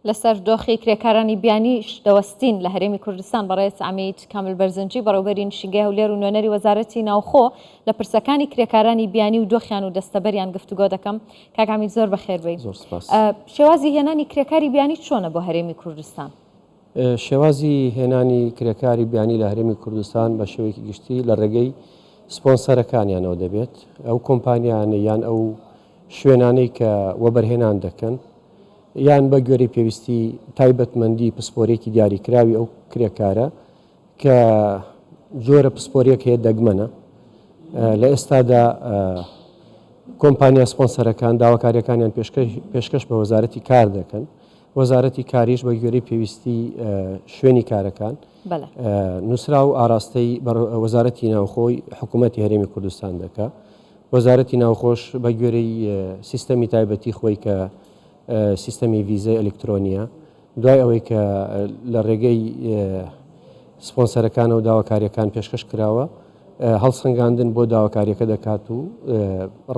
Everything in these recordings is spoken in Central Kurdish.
لەسەر دۆخی کرێکارانی بیانیش دەوەستین لە هەرێمی کوردستان، بەڕێز عەمید کامل بەرزنجی بەڕێوبەری نشینگەی هەولێر و نوێنەری وەزارەتی ناوخۆ لە پرسەکانی کرێکارانی بیانی و دۆخیان و دەستەبەریان گفتوگۆ دەکەم. کاک عەمید زۆر بەخێر بێی. زۆر سپاس. شێوازی هێنانی کرێکاری بیانی چۆنە بۆ هەرێمی کوردستان؟ شێوازی هێنانی کرێکاری بیانی لە هەرێمی کوردستان بە شێوەیەکی گشتی لە ڕێگەی سپۆنسەرەکانیانەوە دەبێت، ئەو کۆمپانیانەی یان ئەو شوێنانەی کە وەبەرهێنان دەکەن یان بە گوێرەی پێویستی تایبەتمەندی پسپۆرێکی دیاریکراوی ئەو کرێکارە کە جۆرە پسپۆریەک هەیە دەگمەنە لە ئێستادا کۆمپانیا سپۆنسەرەکان داواکاریەکانیان پێشکەش بە وەزارەتی کار دەکەن وەزارەتی کاریش بە گوێرەی پێویستی شوێنی کارەکان نووسرا و ئاراستەی وەزارەتی ناوخۆی حکوومەتی هەرێمی کوردستان دەکا وەزارەتی ناوخۆش بە گوێرەی سیستەمی تایبەتی خۆی کە سیستەمی ڤیزەی ئەلکترۆنیە دوای ئەوەی کە لە ڕێگەی سپۆنسەرەکانەوە داواکاریەکان پێشکەش کراوە هەڵسەنگاندن بۆ داواکاریەکە دەکات و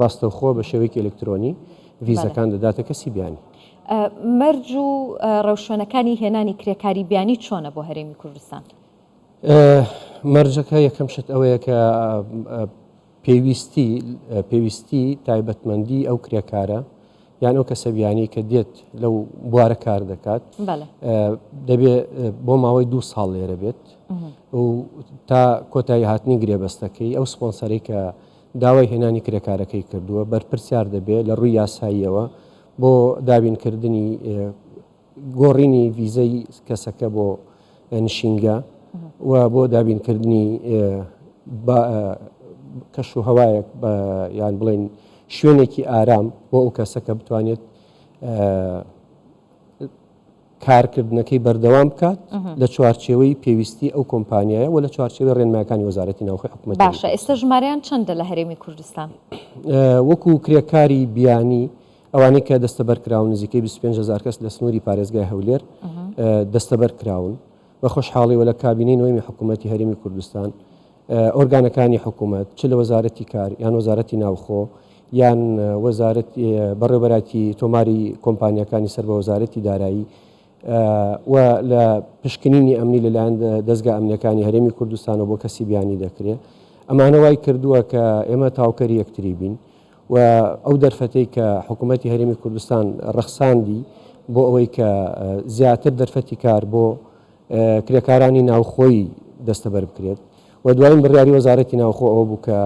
ڕاستەوخۆ بە شێوەیەکی ئەلکترۆنی ڤیزەکان دەداتە کەسی بیانی. مەرج و ڕێوشوێنەکانی هێنانی کرێکاری بیانی چۆنە بۆ هەرێمی کوردستان؟ مەرجەکە یەکەم شت ئەوەیە کە پێویستی پێویستی تایبەتمەندی ئەو کرێکارە یان ئەو کەسە بیانی کە دێت لەو بوارە کار دەکات دەبێ بۆ ماوەی دوو ساڵ لێرە بێت و تا کۆتایی هاتنی گرێبەستەکەی ئەو سپۆنسەری کە داوای هێنانی کرێکارەکەی کردووە بەرپرسیار دەبێت لە ڕووی یاساییەوە بۆ دابینکردنی گۆڕینی ڤیزەی کەسەکە بۆ نشینگە و بۆ دابینکردنی کەش و هەوایەک یان بڵێن شوێنێکی ئارام بۆ ئەو کەسە کە بتوانێت کارکردنەکەی بەردەوام بکات لە چوارچێوەی پێویستی ئەو کۆمپانیایە و لە چوارچێوەی ڕێنمایەکانی وەزارەتی ناوخۆی حکوومەت. باشە ئێستا ژمارەیان چەندە لە هەرێمی کوردستان؟ وەکو کرێکاری بیانی ئەوانەی کە دەستەبەر کراون نزیکەی 25 هەزار کەس لە سنووری پارێزگای هەولێر دەستەبەر کراون. بە خۆشحاڵیەوە لە کابینەی نۆیەمی حکوومەتی هەرێمی کوردستان ئۆرگانەکانی حکوومەت چ لە وەزارەتی کار یان وەزارەتی ناوخۆ یان وەزارەت بەڕێوەبەرایەتی تۆماری کۆمپانیاکانی سەر بە وەزارەتی دارایی و لە پشکنینی ئەمنی لەلایەن دەزگا ئەمنیەکانی هەرێمی کوردستانەوە بۆ کەسی بیانی دەکرێت. ئەمانە وای کردووە کە ئێمە تاوکەری یەکتری بین و ئەو دەرفەتەی کە حکوومەتی هەرێمی کوردستان ڕەخساندی بۆ ئەوەی کە زیاتر دەرفەتی کار بۆ کرێکارانی ناوخۆی دەستەبەر بکرێت و دوایین بڕیاری وەزارەتی ناوخۆ ئەوە بوو کە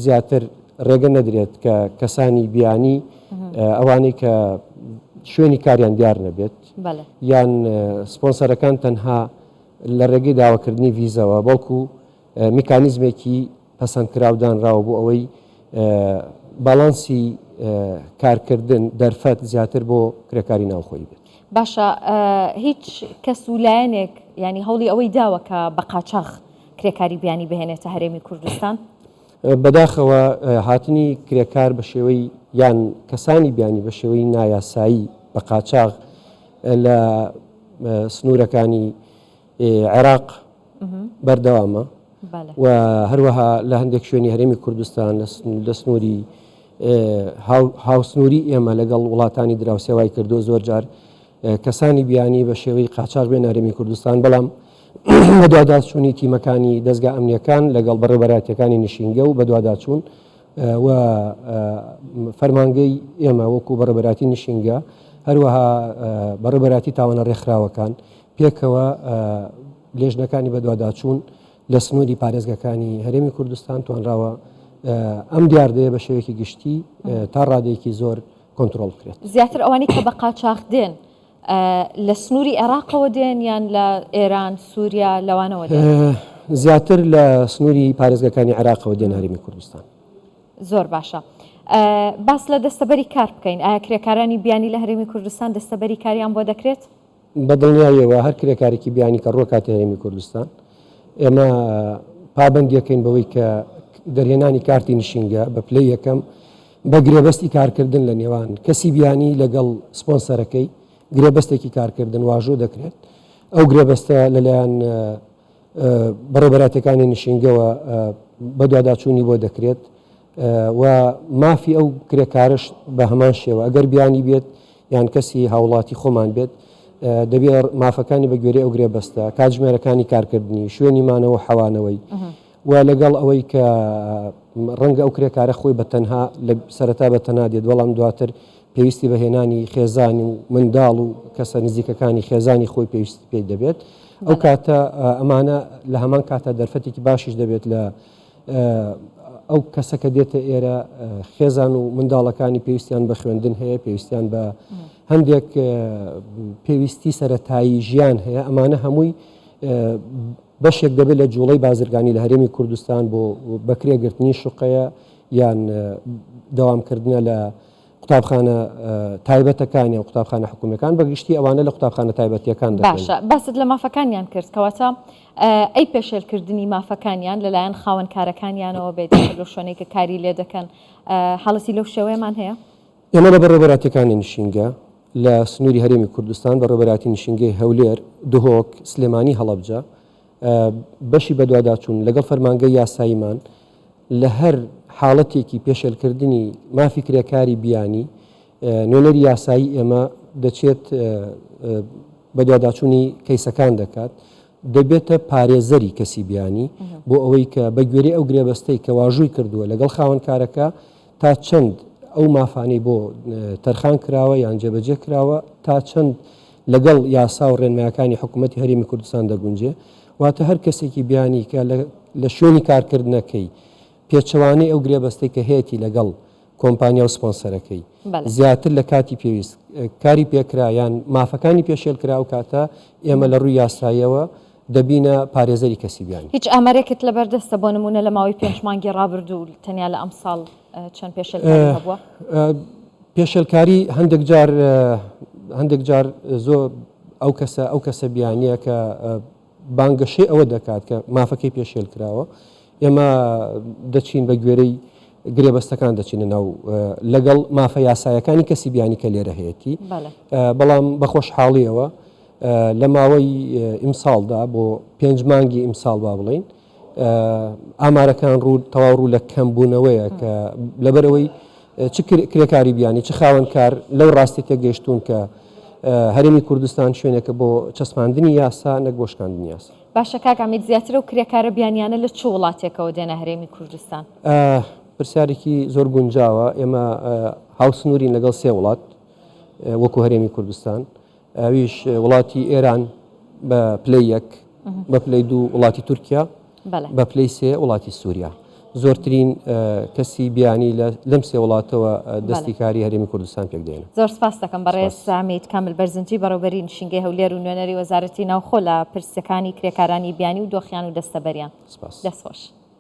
زیاتر ڕێگە نەدرێت کە کەسانی بیانی ئەوانەی کە شوێنی کاریان دیار نەبێت یان سپۆنسەرەکان تەنها لە ڕێگەی داواکردنی ڤیزەوە بەڵکو میکانیزمێکی پەسەندکراو دانراوە بۆ ئەوەی باڵانسی کارکردن دەرفەت زیاتر بۆ کرێکاری ناوخۆیی بێت. باشە هیچ کەس و لایەنێک یانی هەوڵی ئەوەی داوە کە بە قاچاخ کرێکاری بیانی بهێنێتە هەرێمی کوردستان؟ بەداخەوە هاتنی کرێکار بە شێوەی یان کەسانی بیانی بە شێوەی نایاسایی بە قاچاخ لە سنوورەکانی عێراق بەردەوامە و هەروەها لە هەندێک شوێنی هەرێمی کوردستان لە سنووری هاوسنووری ئێمە لەگەڵ وڵاتانی دراوسێ وای کردو زۆر جار کەسانی بیانی بە شێوەی قاچاخ بێن هەرێمی کوردستان بەڵام بەدواداچوونی تیمەکانی دەزگا ئەمنیەکان لەگەڵ بەڕێوەبەرایەتیەکانی نشینگە و بەدواداچوون و فەرمانگەی ئێمە وەکو بەڕێوەبەرایەتی نشینگە هەروەها بەڕێوەبەرایەتی تاوانە ڕێکخراوەکان پێکەوە لێژنەکانی بەدواداچوون لە سنووری پارێزگەکانی هەرێمی کوردستان توانراوە ئەم دیاردەیە بە شێوەیەکی گشتی تا ڕادەیەکی زۆر کۆنترۆڵ بکرێت. زیاتر ئەوانەی کە بە قاچاخ دێن لە سنووری عێراقەوە دێن یان لە ئێران، سووریا لەوانەوە دێن؟ زیاتر لە سنووری پارێزگەکانی عێراقەوە دێن هەرێمی کوردستان. زۆر باشە. باس لە دەستەبەری کار بکەین، ئایا کرێکارانی بیانی لە هەرێمی کوردستان دەستەبەری کاریان بۆ دەکرێت؟ بە دڵنیاییەوە هەر کرێکارێکی بیانی کە ڕووەکاتە هەرێمی کوردستان ئێمە پابەندیەکەین بەوەی کە دەرهێنانی کارتی نشینگە بە پلەی یەکەم بە گرێبەستی کارکردن لە نێوان کەسی بیانی لەگەڵ سپۆنسەرەکەی گرێبەستێکی کارکردن واژۆ دەکرێت ئەو گرێبەستە لەلایەن بەڕێوبەراتەکانی نشینگەوە بەدواداچوونی بۆ دەکرێت و مافی ئەو کرێکارش بە هەمان شێوە ئەگەر بیانی بێت یان کەسی هاوڵاتی خۆمان بێت دەبێ مافەکانی بە گوێرەی ئەو گرێبەستە، کاتژمێرەکانی کارکردنی، شوێنی مانەوە و حەوانەوەی و لەگەڵ ئەوەی کە ڕەنگە ئەو کرێکارە خۆی بە تەنها لە سەرەتا بە تەنها دێت بەڵام دواتر پێویستی بە هێنانی خێزان و منداڵ و کەسە نزیکەکانی خێزانی خۆی پێویستی پێی دەبێت ئەو کاتە ئەمانە لە هەمان کاتە دەرفەتێکی باشیش دەبێت لە ئەو کەسە کە دێتە ئێرە خێزان و منداڵەکانی پێویستیان بە خوێندن هەیە پێویستیان بە هەندێک پێویستی سەتایی ژیان هەیە ئەمانە هەمووی بەشێک دەبێت لە جوڵەی بازرگانی لە هەرێمی کوردستان بۆ بەکرێگرتنی شوقەیە یان دەوامکردنە لە قوتابخانە تایبەتەکان یان قوتابخانە حکومیەکان بە گشتی ئەوانە لە قوتابخانە تایبەتیەکان دەخوێنن. باشە باست لە مافەکانیان کرد کەواتە ئەی پێشێلکردنی مافەکانیان لەلایەن خاوەن کارەکانیانەوە بێت یاخود لەو شوێنەی کە کاری لێ دەکەن حاڵەتی لەو شێوەیەمان هەیە؟ ئێمە لە بەڕێوەبەراتیەکانی نشینگە لە سنووری هەرێمی کوردستان، بەڕێوەبەراتی نشینگەی هەولێر، دهۆک، سلێمانی، هەڵەبجە، بەشی بەدواداچوون لەگەڵ فەرمانگەی یاساییمان لە هەر حاڵەتێکی پێشێلکردنی مافی کرێکاری بیانی، نوێنەری یاسایی ئێمە دەچێت بەدواداچوونی کەیسەکان دەکات، دەبێتە پارێزەری کەسی بیانی بۆ ئەوەی کە بە گوێرەی ئەو گرێبەستەی کە واژووی کردووە لەگەڵ خاوەنکارەکە تا چەند ئەو مافانەی بۆ تەرخان کراوە یان جێبەجێ کراوە تا چەند لەگەڵ یاسا و ڕێنمایەکانی حکوومەتی هەرێمی کوردستان دەگونجێ واتە هەر کەسێکی بیانی کە لە شوێنی کارکردنەکەی پێچەوانەی ئەو گرێبەستەی کە هەیەتی لەگەڵ کۆمپانیا و سپۆنسەرەکەی زیاتر لە کاتی پێویست کاری پێکرا یان مافەکانی پێشێل کرا ئەو کاتە ئێمە لە ڕووی یاساییەوە دەبینە پارێزەری کەسی بیانی. هیچ ئامارێکت لەبەردەستە بۆ نموونە لە ماوەی پێنج مانگی ڕابردوو تەنیا لە ئەمساڵ چەند پێشێلکاری هەبووە؟ پێشێلکاری هەندێک جار هەندێک جار زۆر ئەو کەسە ئەو کەسە بیانییە کە بانگەشەی ئەوە دەکات کە مافەکەی پێشێل کراوە، ئێمە دەچین بە گوێرەی گرێبەستەکان دەچینە ناو لەگەڵ مافە یاسایەکانی کەسی بیانی کە لێرە هەیەتی، بەڵام بە خۆشحاڵیەوە لە ماوەی ئیمساڵدا بۆ پێنج مانگی ئیمساڵ با بڵین ئامارەکان ڕوو تەواو ڕوو لە کەمبوونەوەیە کە لەبەرئەوەی چ کرێکاری بیانی چ خاوەنکار لەو ڕاستی تێگەیشتوون کە هەرێمی کوردستان شوێنێکە بۆ چەسپاندنی یاسا نەک بۆ شکاندنی یاسا. باشە کاک عەمید زیاتر ئەو کرێکارە بیانیانە لە چ وڵاتێکەوە دێنە هەرێمی کوردستان؟ پرسیارێکی زۆر گونجاوە، ئێمە هاوسنوورین لەگەڵ سێ وڵات وەکو هەرێمی کوردستان، ئەویش وڵاتی ئێران بە پلەی یەک، بە پلەی دوو وڵاتی تورکیا، بە پلەی سێ وڵاتی سووریا. زۆرترین کەسی بیانی لەم سێ وڵاتەوە دەستی کاری هەرێمی کوردستان پێک دێنن. زۆر سپاست دەکەم بەڕێز عەمید کامل بەرزنجی بەڕێوبەری نشینگەی هەولێر و نوێنەری وەزارەتی ناوخۆ لە پرسەکانی کرێکارانی بیانی و دۆخیان و دەستەبەریان. سپاس. دەست خۆش.